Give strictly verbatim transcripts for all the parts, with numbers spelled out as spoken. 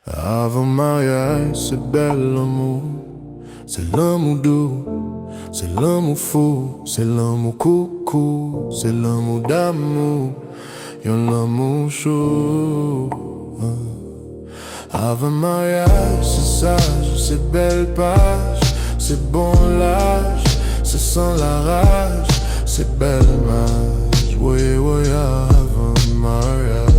Avan maryaj, se bèl lanmou. Se lanmou dou, se lanmou fou, se lanmou koukou, se lanmou damou, yon lanmou chou. Avan maryaj, se saj, se bèl paj, se bon laj, se san laraj, se bèl maj. Woye, woye, avan maryaj.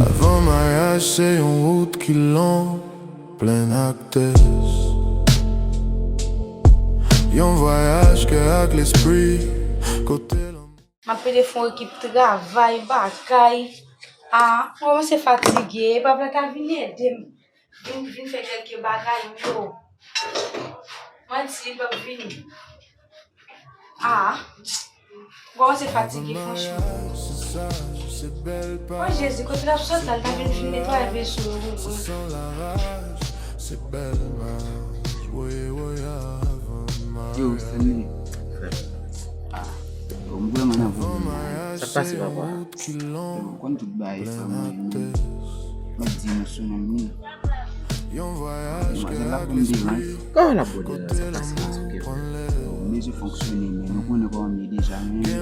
Avan maryaj, se yon wout ki long, plen ak tès. Yon vwayaj kè ak lespri, kote lanmou. M ap pede fè yon ekip travay, bagay. A, m kòmanse fatige, pap la ta vin ede m. Vin, vin fè kèlke bagay, yo. Manti, li pap vini. A, m kòmanse fatige, franchman. O Jezi, kote l ap sot la, l ta vin fin netwaye veso yo pou mwen. Yo, Stanley. Frè. A, yo, m vrèman nan pwoblèm la. Sa k pase, papa? Yo, ou konn tout bagay, frè mwen, m ap di nou sou menm li. Demwazèl la pou m devan. Kòman l ap bò devan sa pase la sou kè? Yo, m bezwen fonksyone, men nou konnen kòman m ye deja, men yo,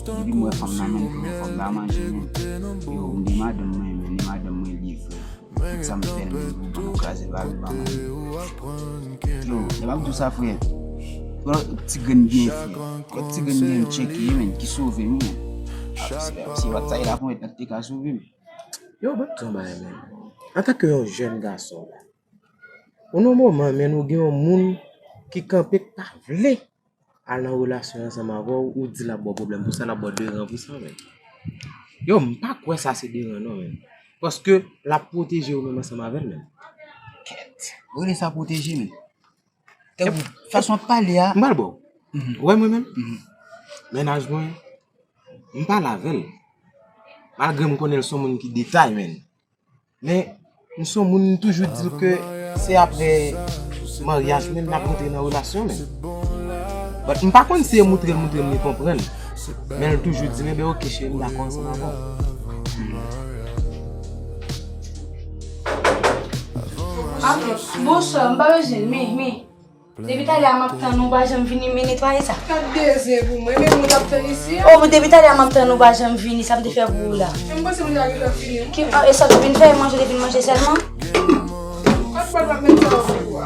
depi m wè fanm nan, men pou fòk m ta manje, men yo, m gen madanm mwen, men ni madanm mwen li, frè. Tout sa m fè l, men pou m pa kraze l, pa vle pa manje. Yo, lè m ap di w sa, frè, yon ti grenn byen, frè, yon ti grenn byen m tcheke, men ki sove m, men. A, se, se pa t sa, e la pou mèt nan te ka sove m. Yo, ban m di yon bagay, men. Antanke yon jèn gason, men, ou nan moman, men, ou gen yon moun ki kanpe, k pa vle al nan relasyon ansanm avè w, ou di l ap ba w pwoblèm pou sa, l ap ba w deran pou sa, men. Yo, m pa kwè sa se deran, non, men. Paske l ap pwoteje ou menm ansanm avè l, men. Kèt. Ou rele sa pwoteje, men? Tankou fason w ap pale a. M pral ba w. Mhm. Ou wè mwen menm? Mhm. Mennaj mwen, m pale avè l. Malgre m konnen l se yon moun ki detay, men. Men, m se yon moun, m toujou di l ke se apre maryaj menm n ap rantre nan relasyon menm. But m pa konn si e moutre l, moutre m li konprann. Men l toujou di m, "Enben, oke, cheri, m dakò ansanm avè w." Alo, bonswa, m pa bezwen, men, men. Depi talè a m ap tann ou, ou pa janm vini, men netwaye sa. Gad de zen pou mwen, men moun ap tann isi a. Oh, depi talè a m ap tann ou, ou pa janm vini, sa m te fè pou ou la? Men m panse moun yo gentan vini, wi. Ki, ah, e sa w te vin fè, manje w te vin manje sèlman? Kot bòl m ap met sa pou ou a?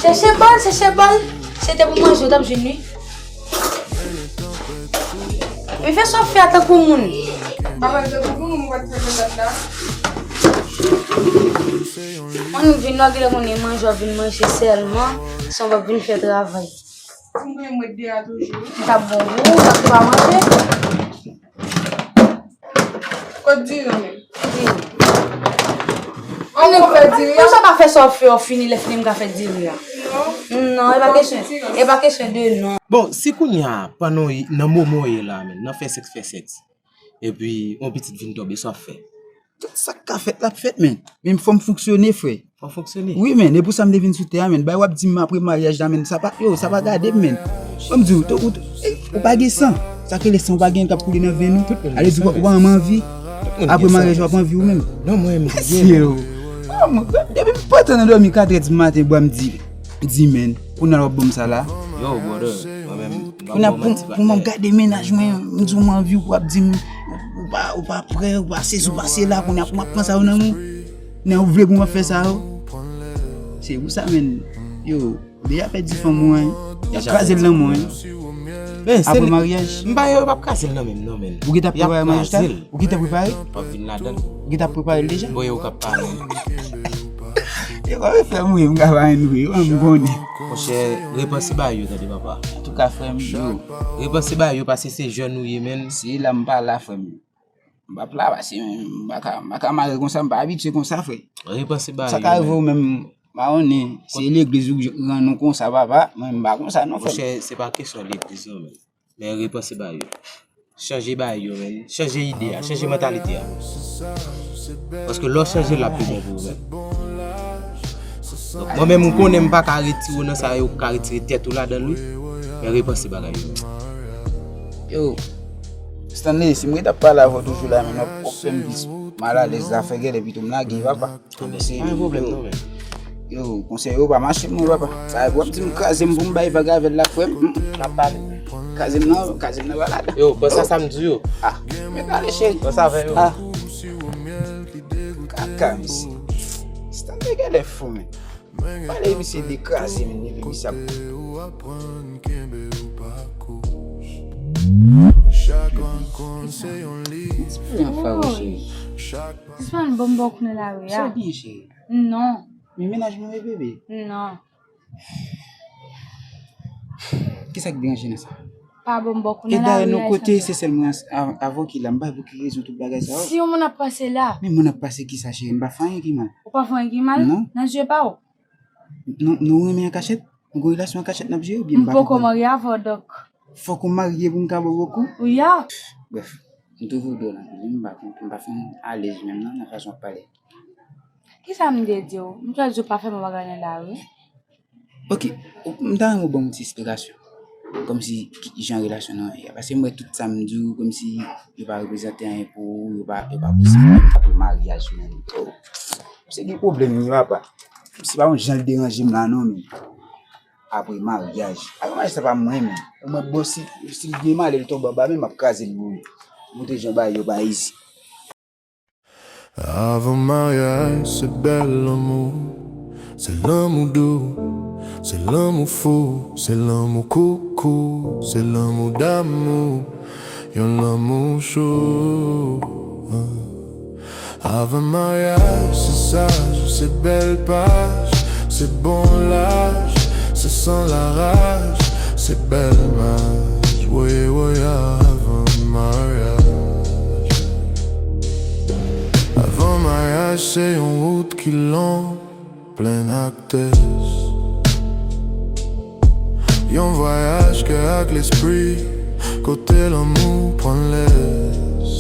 Chèche bòl, chèche bòl. Se te pou manje w t ap jwenn, wi. Men fè sa w fè a tankou moun. Papa, tankou moun, mwen pa t fè jwenn dat la. Ann vin, lè w genlè konnen manje, w ap vin manje sèlman, san w p ap vin fè travay. Ou gen mwen deyò toujou. Li t ap bon pou ou, sa k te pa manje. Kot diri an menm? Diri. An nou fè diri an? Pou sa pa fè sa w ap fè, w fini, lè fini m ka fè diri a. Non. Non, e pa kesyon, e pa kesyon de non. Bon, si kounye a, pandan w ye, nan moman w ye la, menm, nan fè sèks, fè sèks. Epi, yon pitit vin tonbe, sa w ap fè? Tout sa k ka fèt la ap fèt, men. Men fò m fonksyone, frè. Fò w fonksyone? Wi, men. E pou sa m te vin sou tè a, men. Bay w ap di m apre maryaj la, men. Sa pa, yo, sa pa gade m, men. Ban m di w, ou, ou, eh, ou pa gen san. Sa k rele san, ou pa gen k ap koule nan venn ou. Ale di w pa, ou pa janm anvi. Apre maryaj, w ap anvi ou menm. Non, mwen menm. Mesye, yo. Ah, mwen, depi m pantan nan dòmi katrè di maten, bwa m di, di, men. Kounye a w ap ban m sa la. Yo, brother, mwen menm, m p ap ba w manti, patnè. Pou m ap gade mennaj mwen, m di w m anvi w, w ap di m, ou pa, ou pa prè, ou pa sesi, ou pa sela, kounye a pou m ap pran sa yo nan men w. Nan ou vle pou m ap fè sa yo. Se pou sa, menn. Yo, ou deja pèdi fanm ou an, y ap kraze l nan men w. Apre maryaj. M pa, yo p ap kraze l nan men m, non, menn. Ou gentan prepare maryaj la? Ou gentan prepare? W ap vin ladan l. Ou gentan prepare l deja? Bon, yo k ap pale. Yo, pa fè m ri, m ka pa anyen ri, m konnen. Monchè, repanse bagay yo, tande papa. Antouka, frè m, yo. Repanse bagay yo, paske se jèn ou ye, menn. Se la m pa la, frè m. M p ap la, paske m pa ka, m pa ka mare konsa, m pa abitye konsa, frè. Repanse bagay yo, menn. Sa ka rive w menm, m pa konnen, se legliz ou rann ou konsa, papa. Mwen, m pa konsa, non, frè m. Monchè, se pa kesyon legliz, non, menn. Men repanse bagay yo. Chanje bagay yo, menn. Chanje ide a, chanje mantalite a. Paske lè w chanje l, l ap pi bon pou ou menm. Mwen menm, ou konnen m pa ka retire w nan sa yo, ou ka retire tèt ou ladan l, wi. Men repanse bagay yo. Yo, Stanley, si m ret ap pale avè w toujou la, men w ap fè m plis malalèz la, fè gèlè pito m lage, papa. Anben, se pa yon pwoblèm non, men. Yo, konsèy yo pa mache pou mwen, papa. Sa w ap di m kraze m pou m bay vag avè l la, frè m. M ap pale. Kraze m nan, kraze m nan pa ladan. Yo, panse a sa m di yo. Ah, men pale, cheri. Panse avè yo. Ah. Kaka, mesye. Stanley gèlè fou, men. Pale misye dekraze, men, epi misye ap. Ti plen fawouche. Sispann ban m bò konnen lari a. Sa w byen, cheri? Non. Men mennaj mwen, bebe. Non. Kisa k deranje nan sa? Pa ban m bò konnen lari a. E dayè, nou kote, se sèl mwen avè w ki la. M pa wè pou ki rezon tout bagay sa yo. Si yon moun ap pase la. Men moun ap pase kisa, cheri? M pa fè anyen ki mal. Ou pa fè anyen ki mal? Non. Nan zye pa w? Nou, nou renmen an kachèt? Nou gen relasyon an kachèt n ap jere oubyen m pa konprann? M poko marye avè w, donk. Fòk ou marye pou m ka ba w kou? Wi a. Brèf, m toujou dwòl anpil, m pa konprann, m pa fin alèz menm non, nan fason w ap pale. Kisa m te di w? M te di w pa fè m bagay nan lari. Ok, m ta renmen w ban m yon ti esplikasyon. Kòmsi ki jan relasyon nou an ye a. Paske m wè tout sa m di w, kòmsi yo pa reprezante anyen pou ou, yo pa, yo pa posib menm apre maryaj menm. Oh. Misye gen pwoblèm wi, papa. Se pa yon jan l deranje m la non, men. Apre maryaj. Apre maryaj, sa pa mwen, men. Mwen, bon, si, si l gen malè, l tonbe anba, men m ap kraze l, wi. Montre jan bagay yo pa izi. Avan maryaj, se bèl lanmou. Se lanmou dou, se lanmou fou, se lanmou koukou, se lanmou damou, yon lanmou chou. Avan maryaj, se saj, se bèl paj, se bon laj, se san laraj, se bèl maj, woye woye avan maryaj. Avan maryaj, se yon wout ki long, plen ak tès. Yon vwayaj kè ak lespri, kote lanmou pran lès.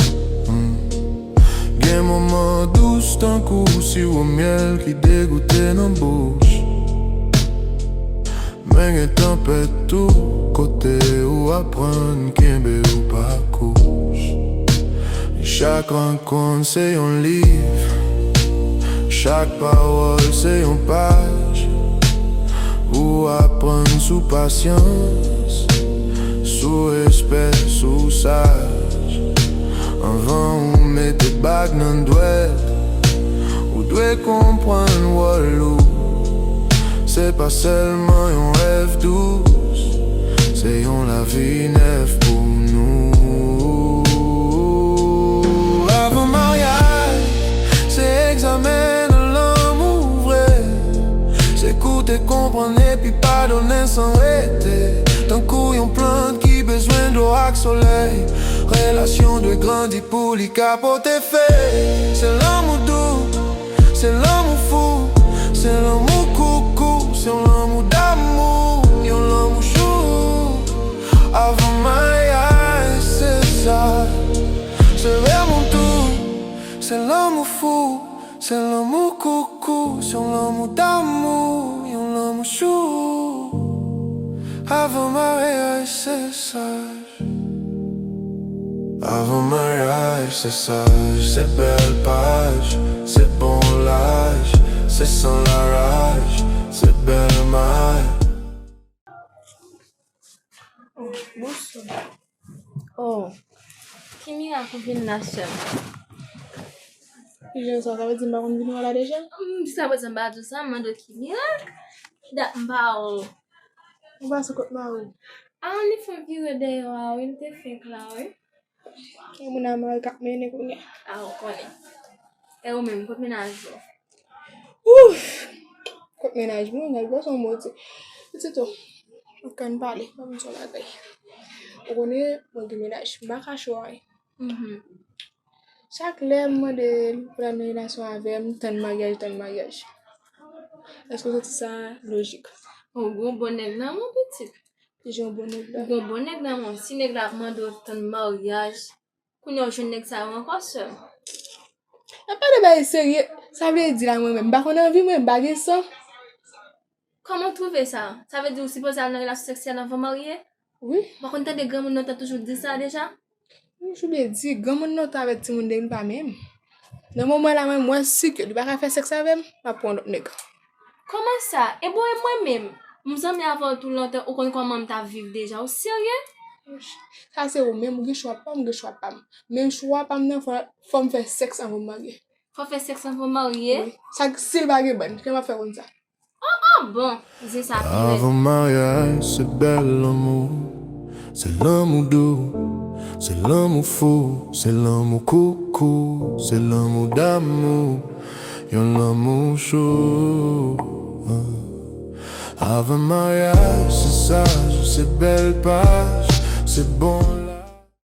Hmm. Gen moman dous tankou siwo myèl ki degoute nan bouch. Men gen tanpèt tou, kote ou aprann kenbe ou pa kouch. Chak rankont se yon liv, chak pawòl se yon paj. Ou aprann sou pasyans, sou respè, sou saj. Anvan ou mete bag nan dwèt, ou dwe konprann wòl ou. Se pa sèlman yon rèv dous, se yon lavi nèf pou nou. Avan maryaj, se egzamen nan lanmou vre. Se koute, konprann epi padone san rete. Tankou yon plant ki bezwen dlo ak solèy, relasyon dwe grandi pou li ka pote fwi. Se lanmou dou, se lanmou fou, se lanmou koukou, se yon lanmou damou, yon lanmou chou. Avan maryaj, se sa. Se lanmou dou, se lanmou fou, se lanmou koukou, se yon lanmou damou, yon lanmou chou. Avan maryaj, se saj. Avan maryaj, se saj, se bèl paj, se bon laj, se san laraj, se bèl may. Oh, bonswa. Oh, ki mirak ou vin la, sè m? Kijan sa, sa vle di m pa konn vin wè la deja? M, jiskaprezan m pa di w sa, m mande w ki mirak. Dat m pa wè w. Ou pase kot mari w? Ah, li fon vire dèyè w a, wi, li te fenk la, wi. Gen moun a mari k ap mennen kounye a. Ah, ou konnen. E ou menm, kot mennaj ou? Ouf! Kot mennaj mwen, nèg la se yon modi. Pitit o, ou konn pale, ban m di w yon bagay. Ou konnen, mwen gen mennaj, m pa kache w anyen. Mhm. Chak lè m mande l pou l al nan relasyon avè m, tann maryaj, tann maryaj. Èske w santi sa lojik? Ou gon bon nèg nan men w, pitit. Kijan bon nèg la? Gon bon nèg nan men w. Si nèg la ap mande w tann maryaj, kounye a w jwenn nèg sa yo ankò, sè m. N ap pale bagay serye. Sa vle di la, mwen menm, m pa konn anvi, mwen, m pa gen san. Kòman w twouve sa? Sa vle di ou sipoze al nan relasyon seksyèl anvan w marye? Wi. Ou pa konn tande granmoun nan te toujou di sa deja? Toujou te di, granmoun nan te avèk timoun de li pa menm. Nan moman la, mwen, mwen si ke li pa ka fè sèks avè m, m ap pran lòt nèg. Kòman sa? E bon, e mwen menm? M zanmi avè w tou lontan, ou konn kòman m t ap viv deja. Ou serye? Sa se ou menm, ou gen chwa pa w, m gen chwa pa m. Men chwa pa m nan, fò, fò m fè sèks anvan m marye. Fò fè sèks anvan w marye? Wi. Sa, si l pa gen bann, kè m ap fè konn sa? Oh, oh, bon, zen sa pi rèd. Avan maryaj, se bèl lanmou. Se lanmou dou, se lanmou fou, se lanmou koukou, se lanmou damou, yon lanmou cho. Avan maryaj, se saj, se bèl paj, se bon.